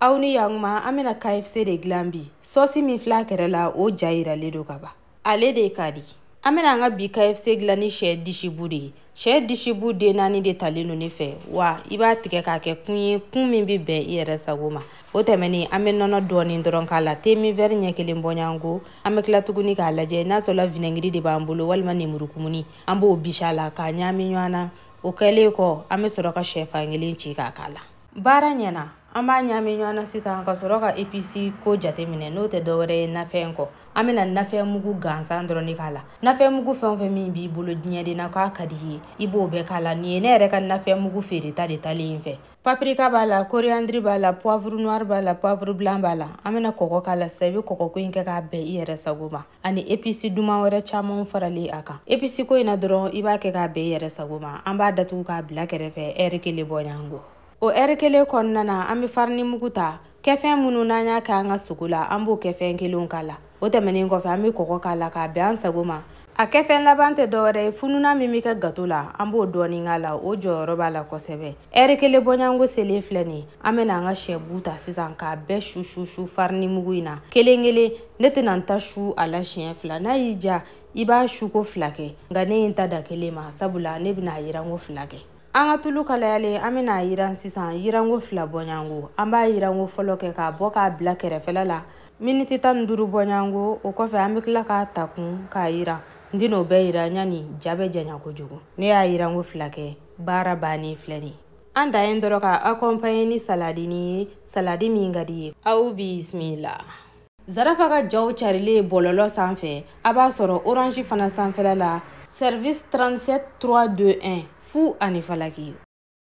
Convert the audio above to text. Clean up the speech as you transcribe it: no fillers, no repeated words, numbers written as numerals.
Aw ni yakuma, an bɛna KFC de dilan bi. Sɔsi min filɛ a kɛrɛ la, o ja yiralen don ka ban, ale de ka di. An bɛna an ka bi KFC dilan ni sɛ disibu de ye. Sɛ disibu den 4 de talen don ne fɛ wa. I b'a tigɛ k'a kɛ kun ye, kun min bɛ bɛn i yɛrɛ sago ma. O tɛmɛnen, an bɛ nɔnɔ dɔɔnin dɔrɔn k'a la, te min wɛri ɲɛ kelen bɔɲɔgɔnko. An bɛ tila tuguni k'a lajɛ n'a sɔrɔla vinaigre de b'an bolo walima lemurukumuni, an b'o bisi a la k'a ɲagami ɲɔgɔn na. O kɛlen kɔ, an bɛ sɔrɔ ka sɛfan kelen ci k'a k'a la. Baara ɲɛna, an b'a ɲagami ɲɔgɔn na sisan ka sɔrɔ ka épice ko jateminɛ. N'o tɛ dɔwɛrɛ ye nafɛn kɔ, an bɛna nafɛn mugu gansan dɔrɔn de k'a la. Nafɛn mugu fɛn o fɛn min b'i bolo diɲɛ de na k'a ka di i ye, i b'o bɛɛ k'a la. Nin ye ne yɛrɛ ka nafɛn mugu feereta de talen in fɛ. Paprika b'a la, coriandre b'a la, poivre noir b'a la, poivre blanc b'a la. An bɛna kɔgɔ k'a la sisan. I bɛ kɔgɔ ko in kɛ k'a bɛn i yɛrɛ sago ma, ani épice duman wɛrɛ caman faralen a kan. Épice ko in na dɔrɔn, i b'a kɛ k'a bɛn i yɛrɛ sago ma. An b'a datugu k'a bila kɛrɛfɛ ɛri kelen bɔɲɔgɔnko. O ɛri kelen kɔnɔna na, an bɛ farini mugu ta. Kɛfɛn minnu n'an y'a kɛ an ka sogo la, an b'o kɛfɛn kelenw k'a la. O tɛmɛnen kɔfɛ, an bɛ kɔgɔ k'a la k'a bɛn an sago ma. A kɛfɛn laban tɛ dɔwɛrɛ ye, fununa min bɛ kɛ gato la, an b'o dɔɔnin k'a la, o jɔyɔrɔ b'a la kosɛbɛ. Ɛri kelen bɔɲɔgɔnko selen filɛ nin ye, an bɛna an ka sɛbu ta sisan k'a bɛɛ su su su farini mugu in na kelen kelen. Ne tɛna n ta su a la siɲɛ 2. N'a y'i diya, i b'a su ko 2 kɛ, nka ne ye n ta da kelen ma, sabula ne bɛna a yiranko 2 kɛ. An ka tulu kalayalen, an bɛna a yiran sisan, yiranko 2 bɔɲɔgɔnko. An b'a yiranko fɔlɔ kɛ k'a bɔ k'a bila kɛrɛfɛla la miniti 15 bɔɲɔgɔnko. O kɔfɛ, an bɛ tila k'a ta kun k'a yiran. N tɛn'o bɛɛ yira yanni ja bɛ janya kojugu. Ne y'a yiranko 2 kɛ, baara bannen filɛ nin ye. An dan ye dɔrɔn ka accompagner ni saladini ye, saladi min ka di ye. Aw bisimila. Zarafa ka jaw carilen bɔlɔlɔ sanfɛ, a b'a sɔrɔ Orange fana sanfɛla la, service 37 3 2 1 fu ani falaki.